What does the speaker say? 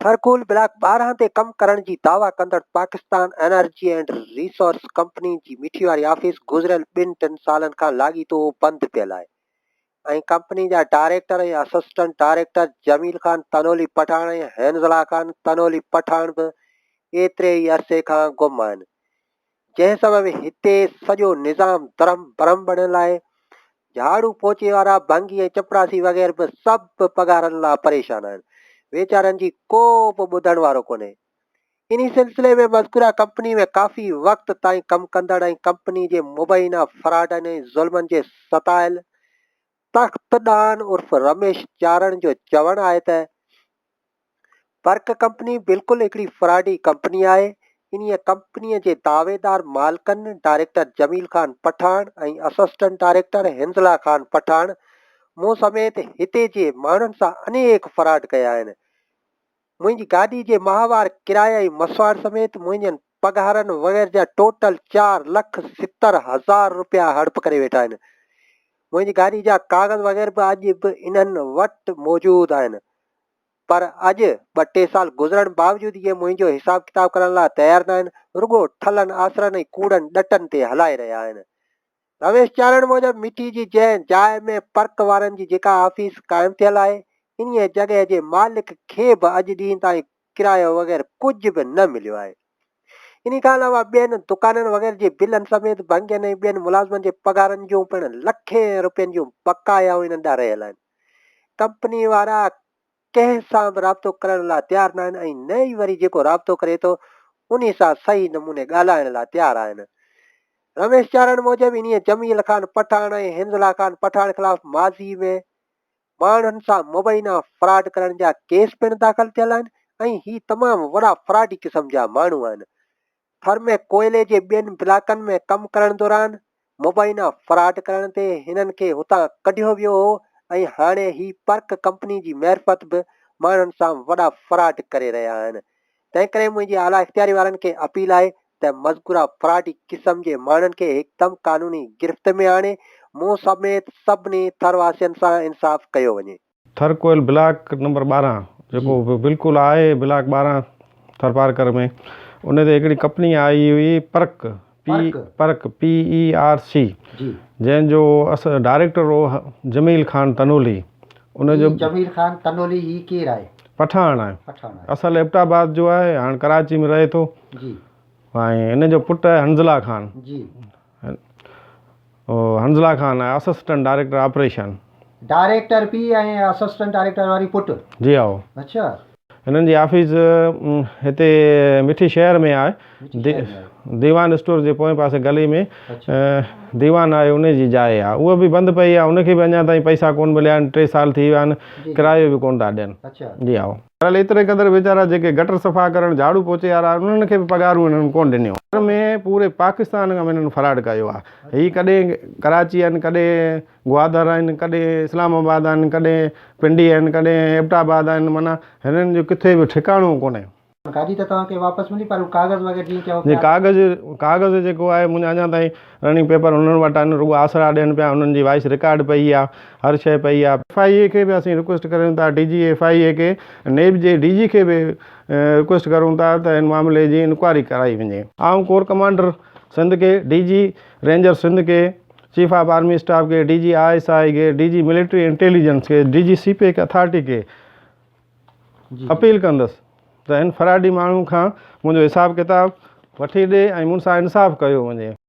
Thar Coal block 12 تي ڪم ڪرڻ جي دعويٰ ڪندڙ Pakistan energy and resource company جي مٺي واري آفيس گذريل ٻن ٽن سالن کان لاڳيتو بند پيل آهي ۽ ڪمپني جا director ۽ assistant director Jamil Khan Tanoli Pathan ۽ Hanzala Khan Tanoli Pathan به ايتري ئي عرصي کان گم آهن جنهن سبب هتي سڄو نظام درهم برهم بڻيل آهي. جهاڙو پوچي وارا، ڀنگي ۽ چپڙاسي وغيره به سڀ پگهارن لاء پريشان آهن. ويچارن جي ڪو به ٻڌڻ وارو ڪونهي. انهي سلسلي ۾ مذڪوره ڪمپني ۾ ڪافي وقت تائين ڪم ڪندڙ ۽ ڪمپني جي مبينا فراڊن ۽ ظلمن جي ستايل تخت ڏان عرف رميش چارڻ جو چوڻ آهي ته برق ڪمپني بلڪل هڪڙي فراڊي ڪمپني آهي، انهيء ڪمپنيء جي دعويدار مالڪن director Jamil Khan Pathan ۽ assistant director Hanzala Khan Pathan مون سميت هتي جي ماڻهن سان انيڪ فراڊ ڪيا آهن. منهنجي گاڏي جي ماهوار ڪرايي ۽ مسواڙ سميت منهنجن پگهارن وغيره جا ٽوٽل 4,70,000 رپيا هڙپ ڪري ويٺا آهن. منهنجي گاڏي جا ڪاغذ وغيره به اڄ به انهن وٽ موجود آهن. پر اڄ ٻه ٽي سال گذرڻ باوجود اهي منهنجو حساب ڪتاب ڪرڻ لاء تيار ناهن، رڳو ٺلهن آسرن ۽ ڪوڙن ڏٽن تي هلائي رهيا آهن. رويش چارڻ موجب مٺي جي جنهن جاء ۾ پرک وارن جي جيڪا آفيس قائم ٿيل آهي، انهيء جڳهه جي مالڪ کي به اڄ ڏينهن تائين ڪرايو وغيره ڪجهه به نه مليو آهي. انهي کان علاوه ٻين دڪانن وغيره جي بلن سميت ڀنگين ۽ ٻين ملازمن جي پگهارن جون پڻ لکين رپين جون بقايائون انهن ڏانهن رهيل آهن. ڪمپني وارا ڪنهن سان به رابطو ڪرڻ لاء تيار ناهن ۽ نه ئي وري جيڪو رابطو ڪري ٿو انهي سان صحيح نموني ڳالهائڻ لاء تيار آهن. رميش چارڻ موجب انهيء جميل خان پٺاڻ ۽ حنظله خان پٺاڻ خلاف ماضي ۾ ماڻهن سان مبينا فراڊ ڪرڻ جا ڪيس پڻ داخل ٿيل آهن ۽ هي تمام وڏا فراڊي قسم جا ماڻهو آهن. ٿر ۾ ڪوئلي جي ٻين بلاڪن ۾ ڪم ڪرڻ دوران مبينا فراڊ ڪرڻ تي هنن کي هتان ڪڍيو ويو هو ۽ هاڻي هي پرک ڪمپني جي معرفت به ماڻهن سان وڏا فراڊ ڪري رهيا آهن تنهنڪري منهنجي اعليٰ اختياري وارن کي اپيل آهي ته مذڪوره فراڊي قسم جي ماڻهن کي هڪدم قانوني گرفت ۾ آڻي مون سميت سڀني ٿر واسين سان انصاف ڪيو وڃي. ٿر ڪوئل بلاڪ نمبر 12 جيڪو بلڪل آهي بلاڪ 12 ٿرپارڪر ۾ ان تي هڪڙي ڪمپني آئي هئي پرک پي پرک پي اي آر سي جنهن جو ڊائريڪٽر هو جميل خان تنولي ان جو جميل خان تنولي هي ڪير آهي؟ پٺاڻ آهي اصل ايبٽ آباد جو آهي هاڻ ڪراچي ۾ رهي ٿو جي ۽ ان جو پٽ آهي حنظله خان جي حنظله خان آهي assistant director operation. Director P ۽ assistant director واري پٽ. جي هائو. اڇا. هنن جي آفيس هتي مٺي شهر ۾ آهي. ديوان اسٽور جي پوئين پاسي گلي ۾ ديوان آهي ان جي جاء آهي. اها به بند پئي آهي ان کي به اڃا تائين پئسا ڪونه مليا آهن ٽي سال ٿي ويا آهن ڪرايو به ڪونه ٿا ڏين. جي هائو. بهرحال ايتري قدر ويچارا جيڪي گٽر صفا ڪرڻ جهاڙو پوچي وارا آهن انهن کي به پگهارون انهن ڪونه ڏنيون. ٿر ۾ پوري پاڪستان کان به انهن فراڊ ڪيو آهي. هي ڪڏهن ڪراچي آهن ڪڏهن گوادر آهن ڪڏهن اسلام آباد آهن ڪڏهن پنڊي آهن ڪڏهن ايبٽ آباد آهن معنيٰ هنن جو ڪٿي به ٺڪاڻو ڪونهي. گاڏي ته توهان کي واپس ملي پر هو ڪاغذ وغيره جيئن چئو پيا. ڪاغذ ڪاغذ جيڪو آهي منهنجا اڃا تائين رننگ پيپر انهن وٽ آهن رڳو آسرا ڏين پيا انهن جي وائس رڪارڊ پئي آهي هر شيء پئي آهي. ايف I اي کي به اسين رڪويسٽ ڪريون ٿا ڊي جي ايف I اي کي نيب جي ڊي جي کي به رڪويسٽ ڪرون ٿا ته هن معاملي جي انڪوائري ڪرائي وڃي. آئون ڪور ڪمانڊر سنڌ کي ڊي جي رينجر سنڌ کي چيف آف آرمي اسٽاف کي ڊي جي I S I کي ڊي جي ملٽري انٽيليجنس کي ڊي جي سي پيڪ اٿارٽي کي اپيل ڪندس ته هن فراڊي ماڻهو کان منهنجو حساب ڪتاب وٺي ڏي ۽ مون سان انصاف ڪيو وڃي.